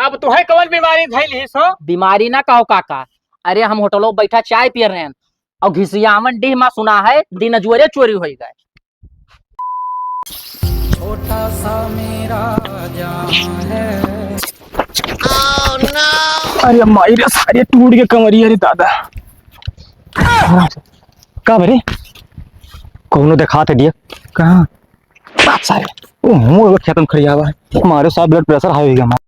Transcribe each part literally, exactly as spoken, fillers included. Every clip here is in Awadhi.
अब तुहैं कवन बीमारी धइल ही सो? बीमारी ना कहो काका, अरे हम होटलो बैठा चाय पिय रहेन और घिसियावन डीह मा सुना है दिन अजुअरे चोरी होइ गए। छोटा सा मेरा जहां है। अरे माई रे, सारे टूट गए कमरिया रे दादा। का बरे? कौनो देखात है दिया? कहाँ? बाप सारे। ओ, मुंह खेतन खड़ियावा है। मारे साहब blood pressure high हो गया हमारा।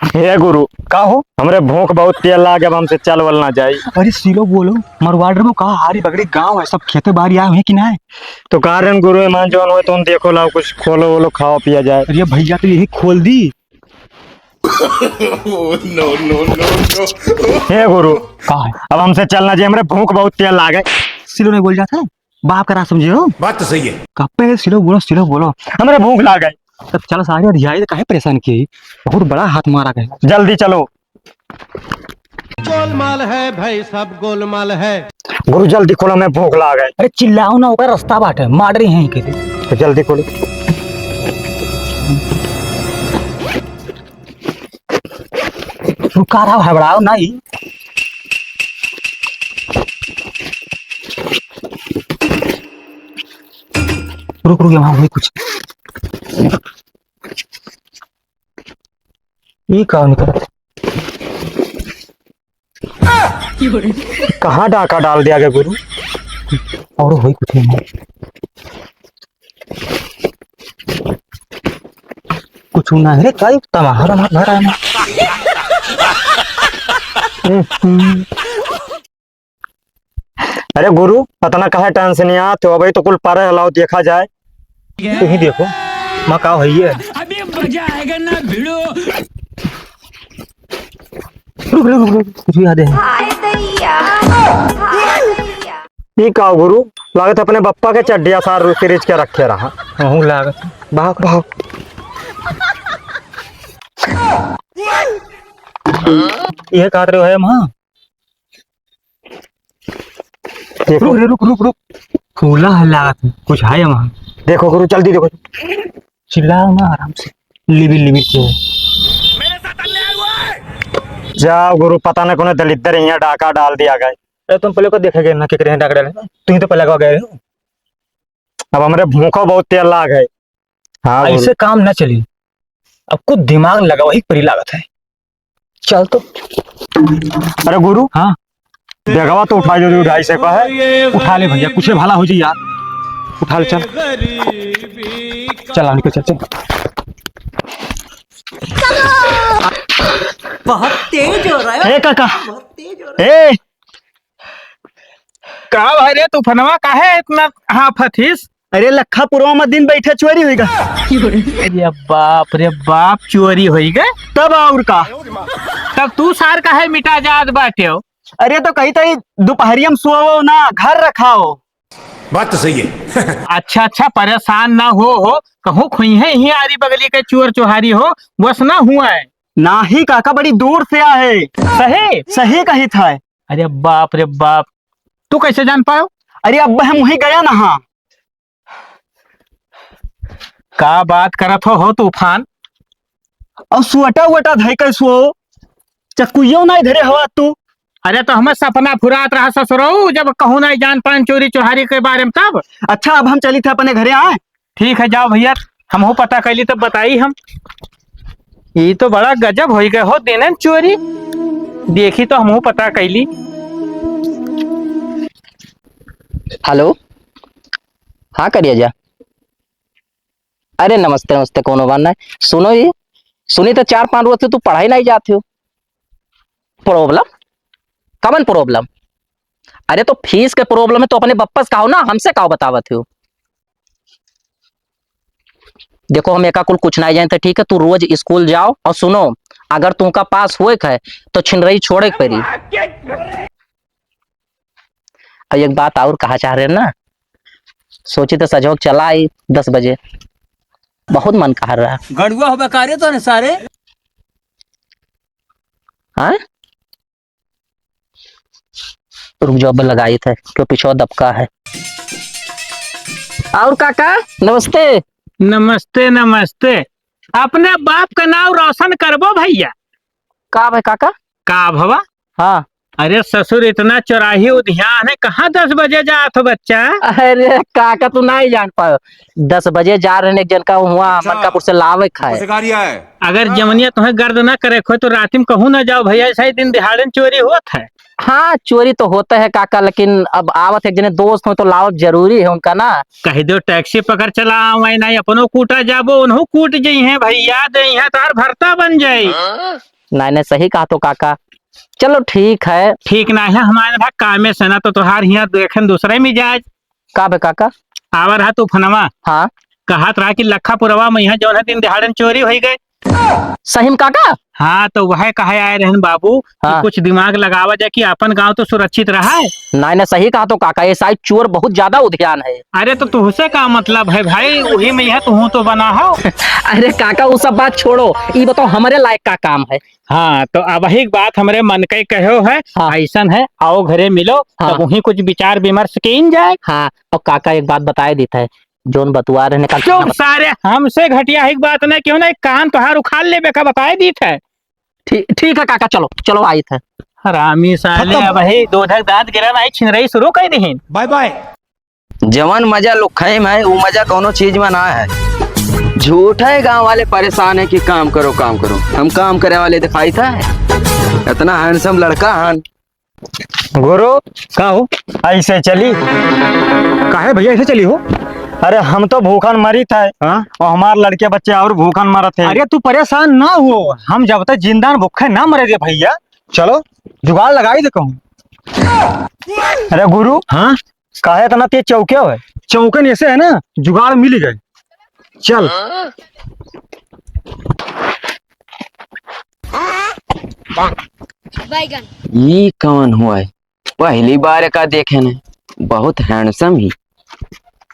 हे गुरु, का हो? हमरे भूख बहुत तेज लागे, अब हमसे चल वल ना जाई। अरे सिलो बोलो, मरवाड़ रे, वो कहा हारी बगड़ी गाँव है, सब खेते बारी आए हुए कि ना है? तो का रेन गुरु, ईमान जौन होए तो हम देखो लाओ, कुछ खोलो वोलो, खाओ पिया जाए। अरे भैया, तो यही खोल दी। Oh, no, no, no, no। हे गुरु, का है? अब हमसे चल ना जाए, हमरे भूख बहुत तेज लागे। सिलो नहीं बोल जाता है। बाप का राज समझे हो? बात तो सही है। कब पे सिलो बोलो, सिलो बोलो। हमरे भूख लाग गई। तब चलो सारे अधियाई तो काहे परेशान किए? बहुत बड़ा हाथ मारा गया। जल्दी चलो। गोलमाल है भाई, सब गोलमाल है। गुरु जल्दी खोलो, मैं भूख लाग गई। अरे चिल्लाओ ना, ओकर रास्ता बाटे, मार रही हैं इनके। तो जल्दी खोलो। तू का रहा हबड़ाओ नहीं। रुक, रुक, यहाँ हुई कुछ। ये का निकला? कहाँ डाका डाल दिया गया गुरु? और होई कुछ नहीं। कुछ ना है रे, काई तमाहा रहा घर आना। अरे गुरु, अतना काहे tension आत हो? अबे तो कुल पारे हलाओ, देखा जाए। तुही देखो, माँ का होई है? अभी मजा आएगा ना भिड़ो। रुक, रुक, रुक, रुक, कुछ भी याद है। हाय दैया, हाय दैया। ई का गुरु, लागत अपने बप्पा के चड्डिया सार सिरिज के रखे रहा। हूँ लागत। भाग, भाग। ये काट रहे हो है माँ? देखो। रुक रे, रुक, रुक, रुक। फूला है लागत है, कुछ है वहाँ। देखो गुरु, जल्दी देखो। चिल्लाओ ना, आराम से। लिबिर, लिबिर के। जाओ गुरु, पता ना कौन दलिद्दर यहाँ डाका डाल दिया गया। अरे तुम पहले को देखे गए ना, केकरे यहाँ डाका डाले? तुम ही तो पहले को गए हो। अब हमरे भूखो बहुत तेज लाग है। हाँ गुरु। ऐसे काम ना चली, अब कुछ दिमाग लगावा ही परी लागत है। चल तो। अरे गुरु। हाँ। बेगवा तो उठा जो, ढाई सौ का है। उठा ले भैया, कुछ भला हो जी यार। उठा ले, चल। चल, निकल, चल, चल। बहुत तेज हो रहा है। ए काका। बहुत तेज हो रहा है। ए। का भाई रे तूफनवा, काहे इतना हाफत हिस? अरे लखा पुरवा में दिन बैठे चोरी होइगा। अरे बाप रे बाप, चोरी होइगा? तब और का? तब तू सार काहे मिटा जात बाटे हो? अरे तो कही तो दोपहरिया में सोओ ना, घर रखाओ। बात तो सही है। अच्छा, अच्छा, परेशान ना हो, हो, कहूँ खुइहे ही आरी बगली के चोर चोहारी हो, वस ना हुआ है। नाही काका, बड़ी दूर से आए। सही? सही कही था। अरे बाप रे बाप, तू कैसे जान पायो? अरे अब हम वहीं गया ना, हाँ। का बात करत हो, हो तूफान? और सुअटा उअटा धइ के सो, चक्कुइयो नाहीं धरे हवा तू। अरे तो हमें सपना फुरात रहा ससुरऊ, जब कहूँ नाहीं जान पान चोरी चोहारी के बारे में तब। अच्छा, अब हम चली थे अपने घरे आए। ठीक है, जाओ भैया, हमहू पता कैली तब बताई हम। ई तो बड़ा गजब होई गए हो, देने चोरी। देखी तो हमहू पता कैली। हेलो, हाँ करिया जा। अरे नमस्ते, नमस्ते, कौनो बात नहीं। सुनो ये, सुनी तो चार पाँच रोज से तू पढ़ाई नहीं जाते हो। Problem? कवन problem? अरे तो फीस के problem है तो अपने बप्पा से कहो ना, हमसे काहो बतावत हो? देखो हम एका कुल कुछ नहीं जानते, ठीक है? तू रोज स्कूल जाओ और सुनो, अगर तुमका पास होए के है तो छिनरई छोड़े के पड़ी। और एक बात और कहा चाह रहे हैं ना, सोची तो सजोग चला आई दस बजे, बहुत मन कहा रहा। गड़ुआ हो बेकारे तो ने सारे। हाँ? रुक जाओ, अब लगाई थे, क्यों पीछे दबका है। और काका, नमस्ते। नमस्ते, नमस्ते। अपने बाप का नाव रोशन करबो भइया। का भय काका? का भवा? हाँ। अरे ससुर, इतना चौराही उधियान है, कहाँ दस बजे जात हो बच्चा? अरे काका, तू नाहीं जान पायो, दस बजे जा रहे हैं एक जन का हुआ अच्छा। मलकापुर से लावे खाए। अगर जवनिया तुम्हें गर्द ना करे खोए तो राती में कहूँ ना जाओ भइया, ऐसा ही दिन दिहाड़न चोरी होत है। हाँ, चोरी तो होता है काका, लेकिन अब आवत एक जने दोस्त हो तो लावत जरूरी है उनका ना। कहि देउ टैक्सी पकड़ चला आवइ, नाहीं अपनो कूटा जाबो, उनहू कूट जइहैं भइया, देइहैं तोहार भरता बन जाई। नाहीं, नाहीं, सही कहत हो काका। चलो ठीक है। ठीक नाहीं है, हमारे भा कामे से ना तो तोहार हियाँ देखेन दूसरे मिजाज। का बे काका? आवा रहा तूफनवा। हाँ। कहत रहा कि लखा पुरवा में यहाँ जौन है दिन दिहाड़न चोरी होइ गए। सही में काका? हाँ, तो वह कहे आए रहन बाबू कि हाँ। कुछ दिमाग लगावा जाए कि अपन गाँव तो सुरक्षित रहा है। नाहीं, नाहीं, सही कहत हो काका, ये साइड चोर बहुत ज्यादा उधियान है। अरे तो तुहसे का मतलब है भाई, वही में यह तुहूँ तो बना हो। अरे काका, वो सब बात छोड़ो, ई बताओ हमरे लायक का काम है? हाँ, तो अबही के बात हमरे मन के कहो है, हाँ। ऐसन है, आओ घरे मिलो, हाँ। तब वहीं कुछ विचार विमर्श कीन जाए। हाँ, और काका एक बात बताए देत है, जौन बतुआ रहे निकाल चुप सारे, हमसे घटिया ही बात नहीं, क्यों नहीं, कान तोहार उखाड़ लेबे का बताए दीत है। ठीक, ठीक है काका, चलो, चलो आइत है। हरामी साले, खत्म। अब ही दूधक दांत गिरन आई छिनरई शुरू कर दीहिन। बाय बाय। जवन मजा लुखई में है, वो मजा कौनो चीज में ना है। झूठे गांव वाले परेशान है कि काम करो, काम करो। हम काम करे वाले दिखाई था, इतना हैंडसम लड़का हन। गुरु, का हो? ऐसे चली? काहे भइया ऐसे चली हो? अरे हम तो भूखन मरी थे, हाँ? और हमार लड़के बच्चे और भूखन मरत है। अरे तू परेशान ना हो, हम जब तक जिंदा न भूखे ना मरे रे भइया। चलो जुगाड़ लगाई दे कहूँ। अरे गुरु, हाँ? काहे इतना तेज चौके हो? चौकन ऐसे है ना, जुगाड़ मिल गए। चल। बैगन। ई कौन हुआ है? पहली बार का देखे ने, बहुत हैंडसम ही।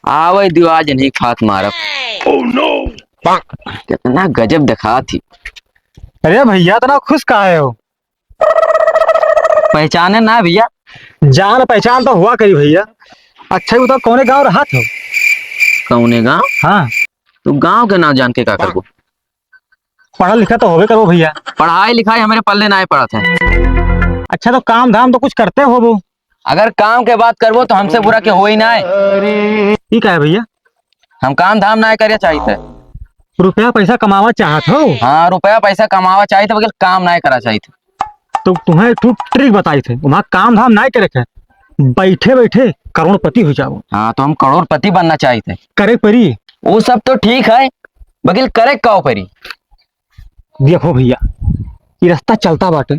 आवे दियो आज नहीं खात मारब। Oh no! कितना गजब दिखात ही। अरे भइया, इतना खुश काहे हो? पहचाने ना भइया। जान पहचान तो हुआ करी भइया। अच्छा, ई बताओ, कौने गाँव रहत हो? कौने गाँव? हाँ। तू गाँव के नाम जान के का करबो? पढ़ा लिखा तो होबे करबो भइया। पढ़ाई लिखाई हमरे पल्ले नाहीं पड़त है। अच्छा, तो काम धाम तो कुछ करते होबो? अगर काम के बात करबो तो हमसे बुरा के होई नाहीं। ई का है भइया? हम काम धाम नाहीं करे चाहित है। रुपया पैसा कमावा चाहत हो? हाँ, रुपया पैसा कमावा चाहित है, बगैर काम नाहीं करा चाहित है। तो तुम्हें एक ठो ट्रिक बताई थे, वहाँ काम धाम नाहीं करे के, बैठे बैठे करोड़पति हो जाओ। हाँ, तो हम करोड़पति बनना चाहित है। करे परी। वो सब तो ठीक है, बगैर करे का परी? देखो भइया, ई रस्ता चलता बाटे,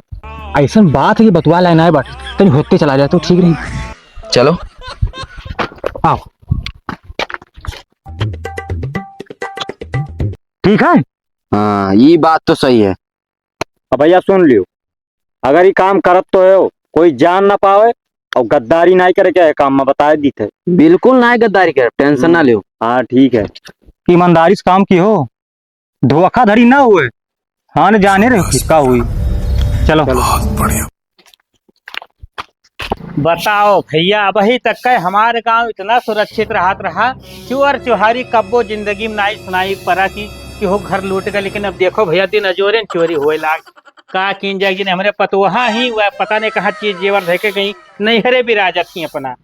ऐसन बात है कि बतुआ लायक नाहीं बाटे, तनी होते चला जाए तो ठीक रही। चलो। आओ। ठीक है? हाँ, ई बात तो सही है। अब भइया सुन लियो, अगर ई काम करत तो हो, कोई जान ना पावे और गद्दारी नाहीं करे के है काम में, बताए दीत है। बिल्कुल नाहीं गद्दारी करे, टेंशन ना लियो। हाँ, ठीक है। ईमानदारी से काम किहो। धोखाधड़ी ना हुए। हाँ, न जाने रहे का हुई। चलो। बहुत बढ़िया। बताओ भइया, अबही तक के हमार गाँव इतना सुरक्षित रहत रहा, चोर चुहारी कब्बो जिंदगी में नाहीं सुनाई परा कि, कि हो घर लूट गए, लेकिन अब देखो भइया, दिन अजोरे न चोरी होए लाग। का कीन जाए, जिन हमरे पतोहा ही, वह पता नहीं कहाँ चीज जेवर धइ के गई, नैहरे बिराजत ही अपना।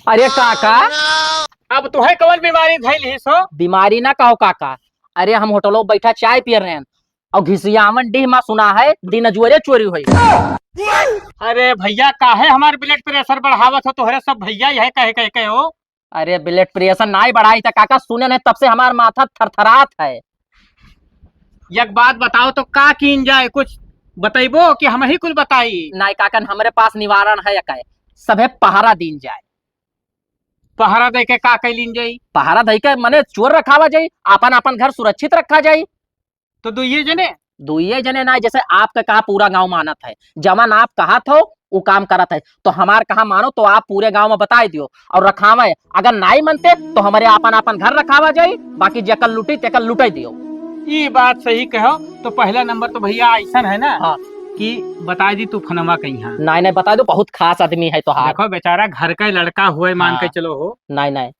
अरे काका। अब तोहे कवन बीमारी धइल ही सो? बीमारी ना कहो काका, अरे हम होटलो बैठा चाय पिय रहे हैं और घिसियावन डीह मा सुना है दिन अजुअरे चोरी होई। अरे भइया, काहे हमार blood pressure बढ़ावत हो तोहरे सब भइया, यह कहे कहे के हो? अरे blood pressure नाहीं बढ़ाई था काका, सुने नहीं तब से हमार माथा थरथरात है। एक बात बताओ तो का कीन जाए, कुछ बतइबो कि हमही कुल बताई? नाहीं काका, हमरे पास निवारण है, एक है, सभे पहरा दीन जाए। पहरा दे के का कइ लीन जाई? पहरा दे के मने चोर रखावा जाई, आपन आपन घर सुरक्षित रखा जाई। तो दुइये जने? दुइये जने ना, जैसे आपके कहा पूरा गांव मानत है, जवन आप कहत हो उ काम करत है, तो हमार कहा मानो तो आप पूरे गांव में बताए दियो और रखावे। अगर नाहीं मनते तो हमरे आपन आपन घर रखावा जाई, बाकी जेकर लुटी तेकर लुटाई दियो। ई बात सही कहो, तो पहला नंबर तो भइया ऐसन है ना हाँ। कि बताए दी तूफनवा कहीं। नाहीं नाहीं, बताए दो, बहुत खास आदमी है तोहार। देखो बेचारा घर का लड़का हुए मान हाँ। के चलो हो। नाहीं नाहीं।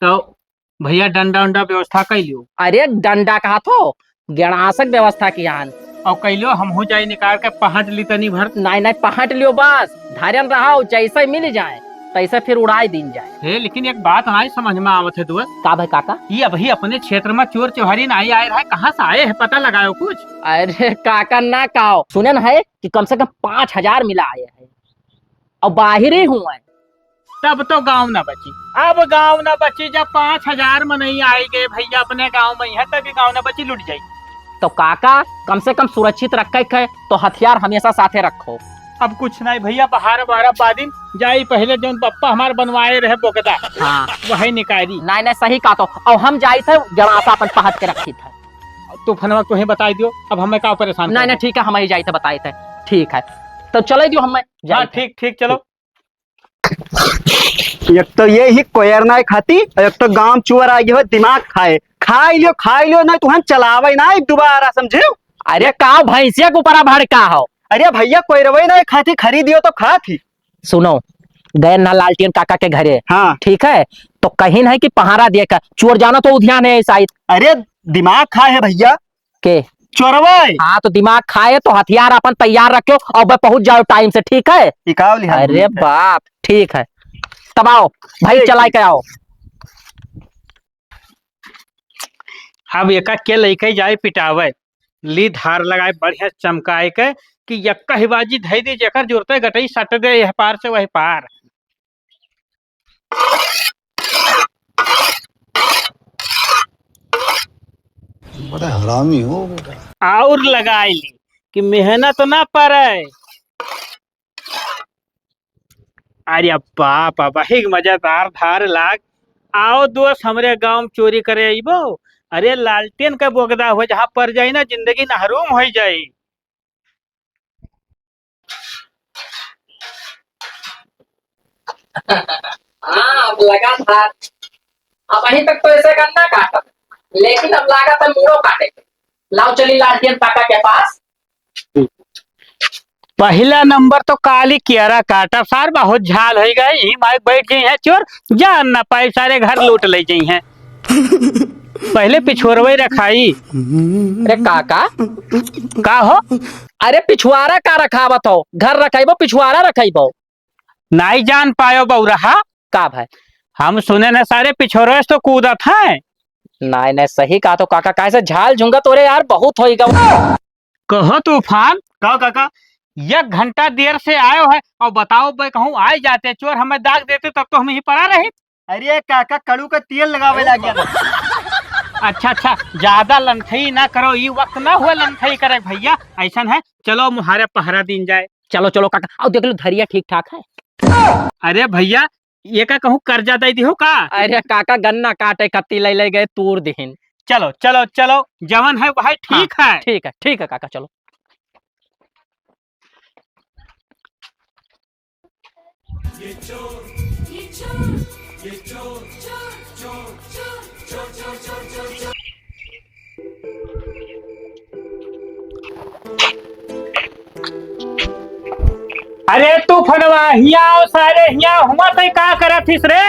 तो भइया, डंडा उंडा व्यवस्था कइ लियो। अरे, डंडा कहा थो, गेड़ासक व्यवस्था किया हन। अउ कइ लियो, हमहू जाई निकाल के पहट ली तनी भर। नाहीं, नाहीं, पहट लियो बस, धरन रहो, जइसे मिल जाए, तइसे फिर उड़ाइ दीन जाए। हे, लेकिन एक बात नाहीं समझ में आवत है दोस्त। का भाई काका? ये अबही अपने क्षेत्र में चोर चोहारी नाहीं आए रहे, कहाँ से आए हैं, पता लगायो कुछ? अरे काका ना काओ, सुने न है कि कम से कम पाँच हजार मिला आए हैं। अउ बाहिर ही हुआ है। तब तो गाँव ना बची, अब गाँव ना बची। जब पाँच हजार मनई आइ गए भइया अपने गाँव में है, तभी गाँव ना बची, लुट जाई। तो काका, कम से कम सुरक्षित रखे के तो हथियार हमेशा साथे रखो। अब कुछ नाहीं भइया, बाहर बारह बादिन जाई, पहिले जौन पप्पा हमार बनवाए रहे बोगदा, हाँ। वही निकारी। नाहीं, नाहीं, सही कहा तो। अउ हम जाई थे, गड़ासा अपन पहट के रखी थे। तूफनवा तुहे बताई दियो, अब हमें का परेशान नाहीं, करबो? नाहीं, ठीक है, हम ही जाई थे, बताई थे। ठीक है, तो चले दियो, हमें हाँ, जाई थे। ठीक, ठीक, चलो। एक तो ये ही कोयर नाहीं खाती, एक तो गाँव चुअर आ गयो है, दिमाग खाए। खाइ लियो, खाइ लियो, नाहीं तो हम चलावे नाहीं दोबारा, समझियो? अरे का भैंसिया के ऊपर भड़का हो? अरे भइया, कोयरवे नाहीं खाती, खरीदियो तो खाती। सुनो, गए ना लालटेन काका के घरे, हाँ। ठीक है, तो कहिन है कि पहरा दिए का, चोर जानो तो उधियान है शायद। अरे दिमाग खाए है भइया, के? चोरवा है। हाँ, तो दिमाग खाए तो हथियार अपन तैयार रखियो अउ बे पहुँच जाओ टाइम से, ठीक है? ई का लिहा अरे है? बाप, ठीक है। तब आओ भाई, ठीक, चलाए ठीक। के आओ। अब एका के लइके जाए पिटावे, ली धार लगाए बढ़िया चमकाए के कि यक्का ही बाजी धई दी, जेकर जुरते गटई सट दे यह पार से वही पार। बड़ा हरामी हो बेटा। और लगाई ली कि मेहनत ना पड़े। अरे बाप, अब एक मजेदार धार लाग। आओ दोस्त, हमरे गाँव में चोरी करे अइबो। अरे लालटेन का बोगदा हो, जहाँ पर जाई ना, जिंदगी नहरूम होइ जाई। हाँ, अब लगा था। अब अहीं तक तो ऐसे गन्ना काटत, लेकिन अब लागत है मूड़ो काटे के। लाओ चली लालटेन काका के पास। पहिला नंबर तो काली कियारा काटा, सार बहुत झाल होइ गए, यहीं माइक बैठ गई है चोर, जान ना पाए, सारे घर लूट ले गई हैं। पहिले पिछोरवे रखाई। अरे काका। का हो? अरे पिछुआरा का रखावत हो? घर रखाइबो, पिछुआरा रखाइबो? नाई जान पायो बौरहा। का भाई? हम सुने न सारे पिछोरवे से तो कूदत हैं। नाई, नाई, सही कहा तो काका, काहे से झाल झुंगा तोरे यार बहुत होई गवा। कहो तूफान। का काका? एक घंटा देर से आयो है और बताओ बे कहूँ आए जाते चोर हमें दाग देते तब तो हम यहीं पड़ा रही। अरे काका, कड़ू का तेल लगावे लाग गया। अच्छा, अच्छा, ज्यादा लंथई ना करो, ई वक्त ना हुआ लंथई करे भैया। ऐसन है, चलो मुहारे पहरा दीन जाए। चलो, चलो काका, आओ देख लो धरिया ठीक ठाक है। अरे भैया, ये का कहूँ कर्जा दे दिहो का? अरे काका, गन्ना काटे कत्ती ले ले गए, तूर दिहिन। चलो, चलो, चलो, जवन है वही ठीक हाँ, है। ठीक है, ठीक है काका, चलो। अरे तू फनवा, हियाँ आओ सारे, हियाँ हुआ तई का करत हिस रे?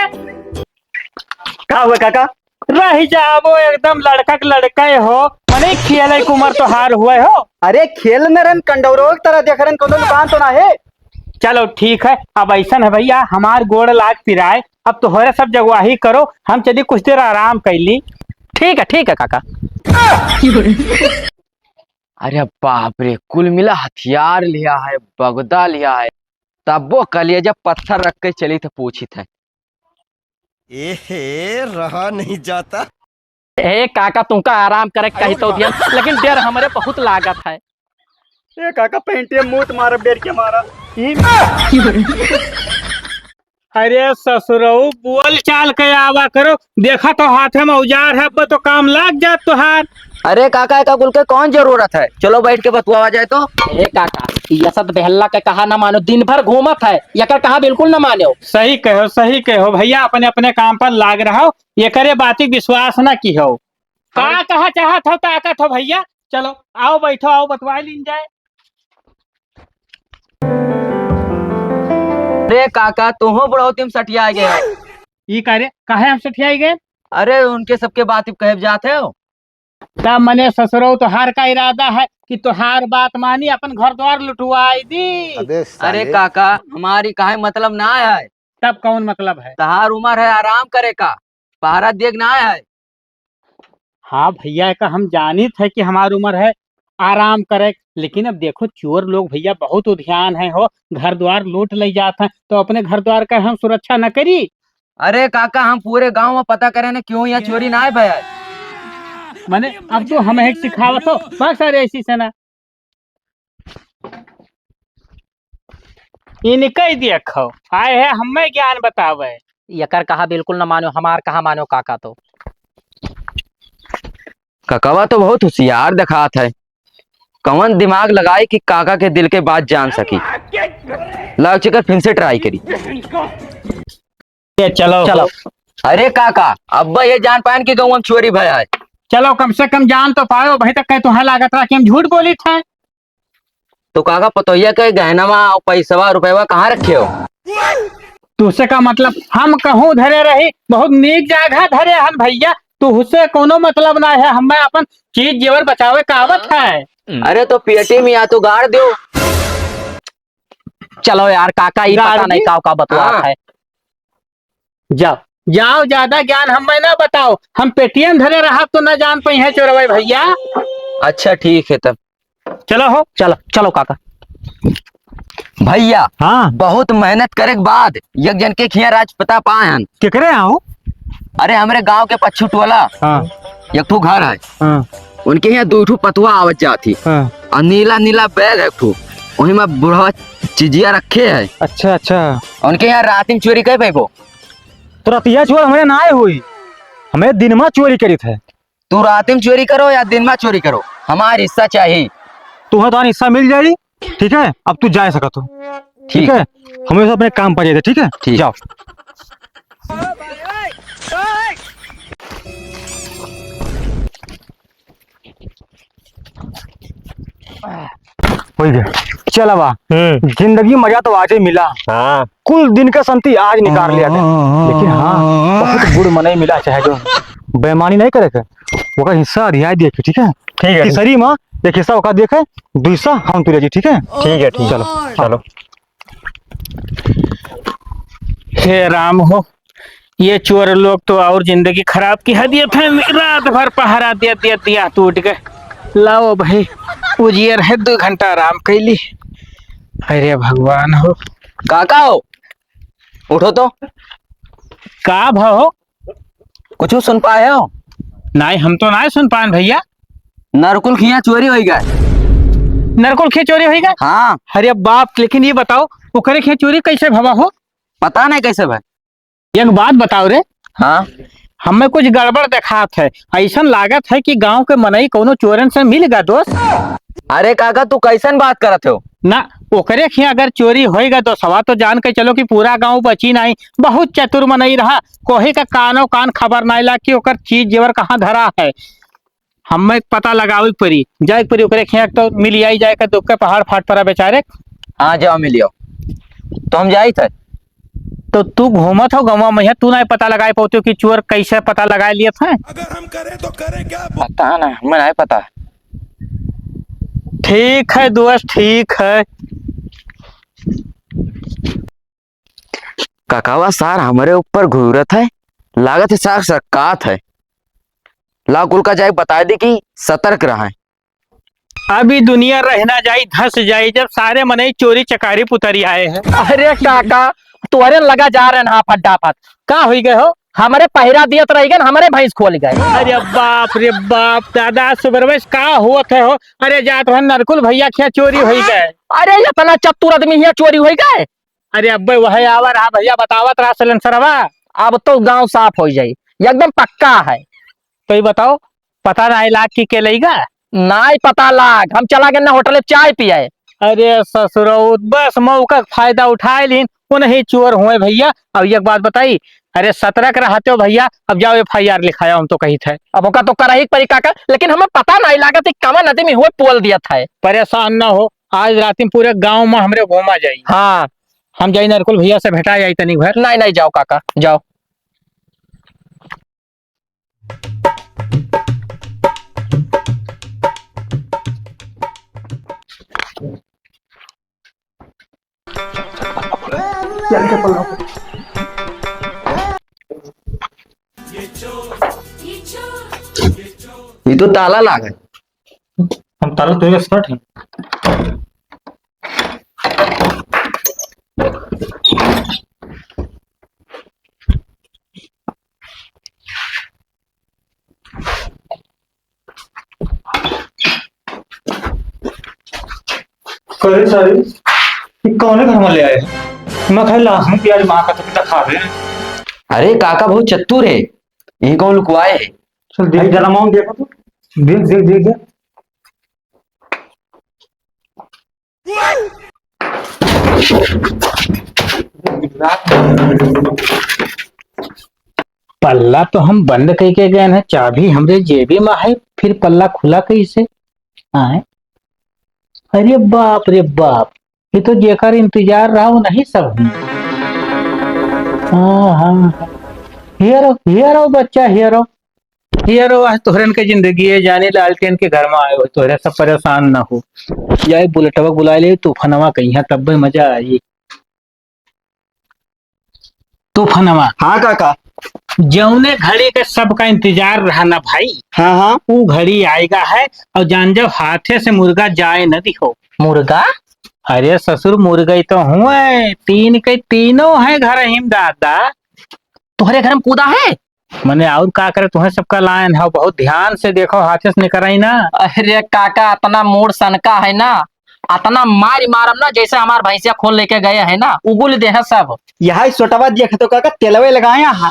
का हुआ काका? रह जाबो एकदम लड़का के लड़का हो, मने खेले के उम्र तोहार हुए हो। अरे खेल न रहन, कंडौरो की तरह देख रहन, कोनो दुकान तो ना है। चलो ठीक है, अब ऐसन है भैया, हमार गोड़ लाग पिराए, अब तोहरे सब जगवाही करो, हम चली कुछ देर आराम कैली। ठीक है, ठीक है काका। अरे बाप रे, कुल मिला हथियार लिया है, बगदा लिया है, तब्बो कलिया जब पत्थर रख के चली तो पूछित है। एहे, रहा नहीं जाता। ए काका, तुमका आराम करे कही तो दिया, लेकिन डर हमरे बहुत लागत है। ए काका, पैंटिया मूत मारब डर के मारा। ई अरे ससुरऊ, बोल चाल के आवा करो, देखा तो हाथे में औजार है, अब तो काम लाग जात तोहार। अरे काका, एका कुल के कौन जरूरत है? चलो बैठ के बतुआवा जाए तो। ए काका, ई असत बेहल्ला के कहा ना मानो, दिन भर घूमत है, एकर कहा बिल्कुल ना मानो। सही कहो, सही कहो भैया, अपने अपने काम पर लाग रहो, एकरे बाती विश्वास ना किहो। का कहा चाहत हो, ताकत हो भैया? चलो आओ बैठो, आओ बतवाए लीन जाए। अरे काका, तुहो बुढ़ौती में सठिया गए हो। ई का रे, काहे हम सठियाई गए? अरे उनके सबके बात ही कहे जात है। तब मने ससुरो तोहार का इरादा है कि तोहार बात मानी, अपन घर द्वार लुटवाई दी? अबे अरे साले। काका, हमारी काहे मतलब ना है। तब कौन मतलब है? तोहार उम्र है आराम करे का, पहरा देख ना है। हाँ भैया, का हम जानित है कि हमार उम्र है आराम करे, लेकिन अब देखो चोर लोग भैया बहुत उधियान है हो, घर द्वार लूट ले जात हैं, तो अपने घर द्वार का हम सुरक्षा न करी। अरे काका, हम पूरे गांव में पता करे ने, क्यों यहाँ चोरी ना है भैया। मने अब तो हम एक सिखावत हो, बस सारे ऐसी से ना। इनके ही देखो, आए है हमें ज्ञान बतावे। एकर कहा बिल्कुल न मानो, हमार कहा मानो काका तो। ककवा तो बहुत होशियार देखात है, कवन दिमाग लगाई कि काका के दिल के बात जान सकी। लाओ चकर फिर से try करी। ये चलो। चलो। अरे काका, अब्बा ये जान पायन कि गौवा में चोरी भया है। चलो, कम से कम जान तो पायो, भाई तक कहे तुहां लागत रहा कि हम झूठ बोली थे। तो काका, पतोहिया के गहनवा और पैसवा रुपयवा कहाँ रखे हो? तुसे का मतलब, हम कहूँ धरे रही, बहुत नीक जगह धरे हन भैया, तुहसे कोनो मतलब ना है, हमें अपन चीज जेवर बचावे का आवत है। अरे तो पेटी में या तो गाड़ दो। चलो यार काका, ई पता गाड़ी? नहीं काव का बतलात हाँ। है। जाओ, जाओ, ज्यादा ज्ञान हमें ना बताओ, हम पेटियम धरे रहब तो ना जान पइहैं चोरवै भैया। अच्छा ठीक है तब। चलो हो, चलो, चलो काका। भैया, हाँ। बहुत मेहनत करे के बाद एक जन के खिया राज पता पाए हन। केकरे आओ? अरे हमरे गांव के पच्छू टोला हाँ। एक ठो घर है। हाँ। उनके यहाँ दो ठो पतवा आवत जात ही। हाँ। और नीला नीला बैग है एक ठो, वही में बुढ़वा चिजिया रखे है। अच्छा, अच्छा। उनके यहाँ रात में चोरी कर पैबो? तो रतिया चोर हमरे ना आए हुई, हमें दिन में चोरी करित है। तू रात में चोरी करो या दिन में चोरी करो, हमार हिस्सा चाहिए। तुम्हें तो हिस्सा मिल जाई, ठीक है? अब तू जा सकत हो, ठीक ठीक। है? हमें तो अपने काम पर जाते, ठीक है? ठीक। जाओ। हो गया। चल बा, हम्म। जिंदगी मजा तो आजे मिला। हाँ। कुल दिन का संती आज निकाल लिया था। लेकिन हाँ, बहुत बुढ़ मनई मिला, चाहे जो बेईमानी नहीं करे के, ओकर हिस्सा अधियाई दिए के, ठीक है? ठीक है। तीसरी माँ एक हिस्सा ओका दिए के, दूसरा हम तुरे जी, ठीक है? ठीक है, ठीक। चलो। चलो। हे राम हो, ये चोर लोग तो और जिंदगी खराब की हद ये थे, रात भर पहरा दिया, दिया, दिया टूट गए। लाओ भाई, उजियर है, दो घंटा आराम कैली। अरे भगवान हो। काका हो, उठो तो। का भा हो? कुछ सुन पाए हो? नहीं, हम तो नहीं सुन पाए भैया। नरकुल खिया चोरी होई गए। नरकुल खिया चोरी होई गए? हाँ। अरे बाप, लेकिन ये बताओ, ओकरे खिया चोरी कैसे भवा हो? पता नहीं कैसे भाई। एक बात बताओ रे। हाँ। हमें कुछ गड़बड़ देखात है, ऐसन लागत है कि गांव के मनई कोनो चोरन से मिल गए दोस्त। अरे काका, तू कैसन बात करत हो? ना, ओकरे खिया अगर चोरी होई गए दोस्तवा, तो जान के चलो कि पूरा गांव बची नहीं। बहुत चतुर मनई रहा, कोही का कानो कान खबर नहीं लाग कि ओकर चीज जेवर कहाँ धरा है। हमें पता लगावे के पड़ी, जाए के पड़ी ओकरे खिया, तो मिल आई जाए का दुख के पहाड़ फाट पड़ा बेचारे। हाँ, जाओ मिल आओ। तो हम जाई थे। तो तू घूमत हो गंवा में, तू नहीं पता लगाए पाते हो कि चोर कैसे पता लगाए लिए थे? अगर हम करें तो करें क्या? पता नहीं, हमें नहीं पता। ठीक है दोस्त, ठीक है। काकावा सार हमरे ऊपर घूरत है, लागत है सार सरकात है। लाओ कुल का जाए बताए दे कि सतर्क रहें। अभी दुनिया रह ना जाई, धस जाई, जब सारे मनई चोरी चकारी पुतरी आए हैं। अरे काका, तोहरे लगा जा रहे हैं फटाफट। का होई गए हो? हमरे पहिरा दियत रही गए, हमरे भैंस खोल गए। अरे बाप रे बाप, दादा सुबरवेश का होत है हो? अरे जात रहन नरकुल भैया खिया चोरी होई गए। अरे इतना चतुर आदमी हिया चोरी होई गए। अरे अब्बे वह आवा रहा भैया, बतावत रहा सिलेंसरवा। अब तो गांव साफ हो जाई, एकदम पक्का है। तो ये बताओ, पता नहीं लाग कि के लइगा? नाई पता लाग, हम चला गए ना होटल में चाय पिए। अरे ससुरो, बस मौका के फायदा उठाए लीन, वो नहीं चोर हुए भैया। अब एक बात बताई, अरे सतर्क रहते हो भैया, अब जाओ F I R लिखाया, हम तो कही थे। अब ओका तो करही के पड़ी काका, लेकिन हमें पता नहीं लागत कि कवन आदमी हुए पोल दिया था। परेशान ना हो, आज रात में पूरे गांव में हमरे घूमा जाई। हाँ। हम जाई नरकुल भैया से भेटा जाई तनी घर। नहीं, नहीं, जाओ काका, जाओ। ये तो ताला लागे। हम ताला तो एक शर्ट है। करे सारे, ये कौने घर में ले आए? मैं खाई लहसुन प्याज माँ का तो दिखा दे। अरे काका बहुत चतुर है, यही कौन लुकवाए है? चल देख जरा माउंट देखो तो। देख, देख, देख, देख। पल्ला तो हम बंद कइके गए हैं, चाबी हमरे जेबी में है, फिर पल्ला खुला कैसे? आए? अरे बाप रे बाप, ये तो जेकर इंतजार रहा, वो नहीं सब हुई। हाँ, हाँ, हाँ। हियर आओ, हियर आओ बच्चा, हियर आओ। हियर आओ, आज तोहरन के जिंदगी है, जाने लालटेन के घर में आए हो, तोहरे सब परेशान ना हो। जाए बुलेटवा बुला ले, तूफानवा कहिया, तब भी मजा आई। तूफानवा। हाँ काका। जौने घड़ी के सबका इंतजार रहा ना भाई, हाँ, हाँ। ऊ घड़ी आएगा है, और जान जाओ हाथे से मुर्गा जाए न दिहो। मुर्गा? अरे ससुर, मुर्गा ही तो हुए, तीन के तीनों है घर हिम दादा। तोहरे घर में कूदा है? मने और का करे, तुहें सबका लायन है, बहुत ध्यान से देखो, हाथे से निकराई ना। अरे काका, अतना मूड़ सनका है ना, अतना मारी मारम ना, जैसे हमार भैंसिया खोल लेके गए है ना, उगुल दे है सब। यही सोटवा देख तो काका, तेलवे लगाया है।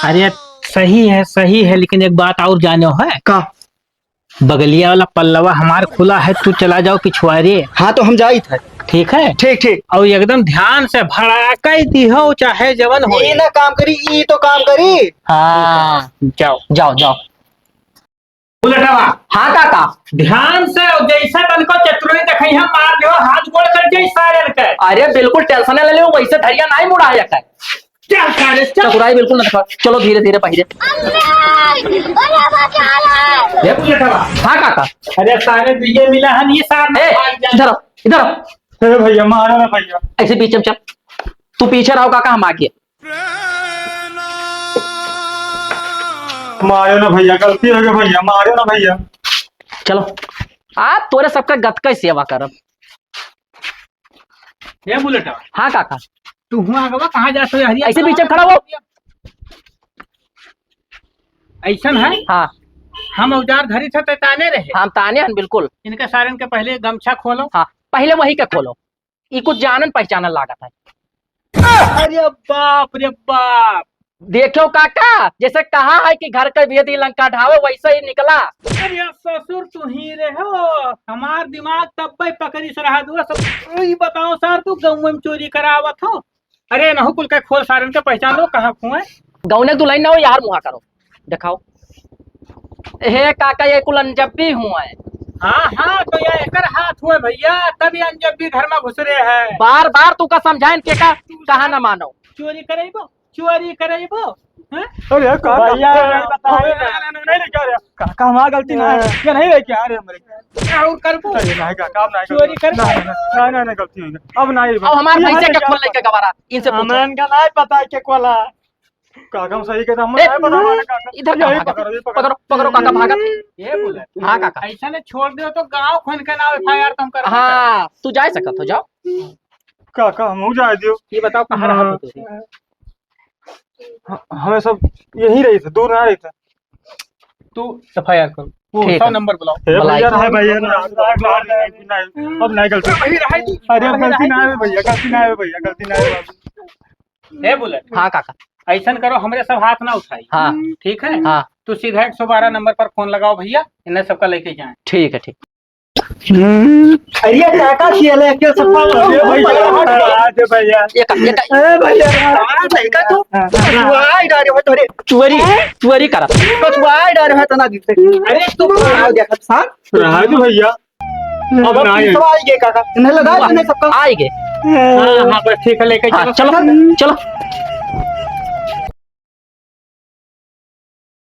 अरे सही है, सही है, लेकिन एक बात और जानो है का? बगलिया वाला पल्लवा हमार खुला है, तू चला जाओ पिछुआरे। हाँ, तो हम जाइत है। ठीक है? ठीक, ठीक। और एकदम ध्यान से भड़ाका ही दिहो, चाहे जवन हो। ई ना काम करी, ई तो काम करी। हाँ, जाओ। जाओ, जाओ। बुलेटवा। हाँ काका। ध्यान से, और जैसे तनको चतुराई दिखाई, हम मार देवा, हाथ गोड़ कट जाई सारे के। अरे बिल्कुल tension ना ले, वैसे धरिया नहीं मुड़ा है। चल सारे, चल। चतुराई बिल्कुल ना दिखा। चलो धीरे धीरे पहिले। अरे, अरे, बचा ले। ये बुलेटवा। हाँ काका। अरे सारे दुइये मिला हन, ये सार ए, भाग जा। इधर आओ, इधर आओ। ए भैया, मारो ना भैया। ऐसे बीच में चल। तू पीछे रहो काका, हम आगे। मारो ना भैया, गलती हो गई भैया, मारो ना भैया। चलो, आ तोरे सबका गत का सेवा करब। ए बुलेटवा। हाँ काका। तू हुआ आगवा कहाँ जात हो यार? ऐसे बीच में खड़ा हो। ऐसन है? हाँ। हम औजार धरी थे, ते ताने रहे। हम ताने हन, बिल्कुल। इनके सारन के पहले गमछा खोलो। हाँ, पहले वही के खोलो। ई कुछ जानन पहचानन लागत है। अरे बाप रे बाप। देखो काका, जैसे कहा है कि घर के भेदी लंका ढावे, वैसे ही निकला। अरे ससुर, तू ही रहे हो, हमार दिमाग तब पे पकड़ी से रहा दुआ सब। ई बताओ सर, तू गाँव में चोरी करावत हो? अरे नहु कुल के खोल, सारन के पहचान लो, कहाँ खुए? गौने दुल्हन ना हो यार, मुहा करो, दिखाओ। हे काका, ये कुल अनजब्बी हुए। हाँ, हाँ, तो ये एकर हाथ हुए भैया, तब ये अनजब्बी घर में घुसरे है। बार बार तू का समझाएन के का, कहा ना मानो। चोरी करेबो, चोरी करेबो, हैं? अरे यार, का, भैया, का, नहीं बताई ना। नहीं, नहीं, नहीं, नहीं, क्या रे? का, का हमार गलती ना है? हाँ। ये नहीं रहे क्या? अरे, हमारे और करबो? अरे, नहीं, का, काम नहीं चोरी करबो। करबो? नहीं, नहीं, नहीं, नहीं, गलती हो गई। अब नहीं, अब हमार ये भैंसे नहीं, के क्या खोल लेके गवारा, इनसे पूछो। हमन का नहीं पता के कोला। काका, हम सही कहते, हम ए, नहीं पता हमारे काका। इधर का यही भागत? पकड़ो, यही पकड़ो। पकड़ो, पकड़ो, काका भागत। ये बोले। हाँ, काका। ऐसा ने छोड़ दो तो गाँव खोल के ना F I R तुम करो। हाँ, तू जा सकत हो, जाओ। काका, हमहू जाए दियो। ये बताओ, कहाँ रहा हाँ। था तू? ह-, हमें सब यहीं रही थे, दूर ना रही थे। तू F I R करो। वो ठीक सौ है। नंबर बुलाओ। हे बुलाई भैया, के। हे भैया, ना, ना, ना, ना, अब नहीं गलती। वही रहा है। अरे, अब वही गलती रहा ना है। है भैया, गलती ना है भैया। हे बुलेट। हाँ काका। ऐसन करो, हमरे सब हाथ ना उठाई। हाँ। ठीक है? हाँ। तू सीधा एक सौ बारह नंबर पर फोन लगाओ भैया, इन्हें सबका लेके जाएं। ठीक है, ठीक। अरे काका, खेल है, क्या सब पागल हो गए? भैया, हट जा। अरे भैया। ये का, ये का? ए भैया, हमारा लड़का तो कचुआई डारे हो तोरे। चुअरी, चुअरी करा। कचुआई डारे हो तना दिखते। अरे तू आओ देखत सान। रहा दे भैया। अब अब नहीं। तीसरा आई गए काका। इन्हें लगा वाह। इन्हें सबका। आई गए। हाँ, हाँ, बस ठीक है, लेके हाँ, चलो। चलो, चलो।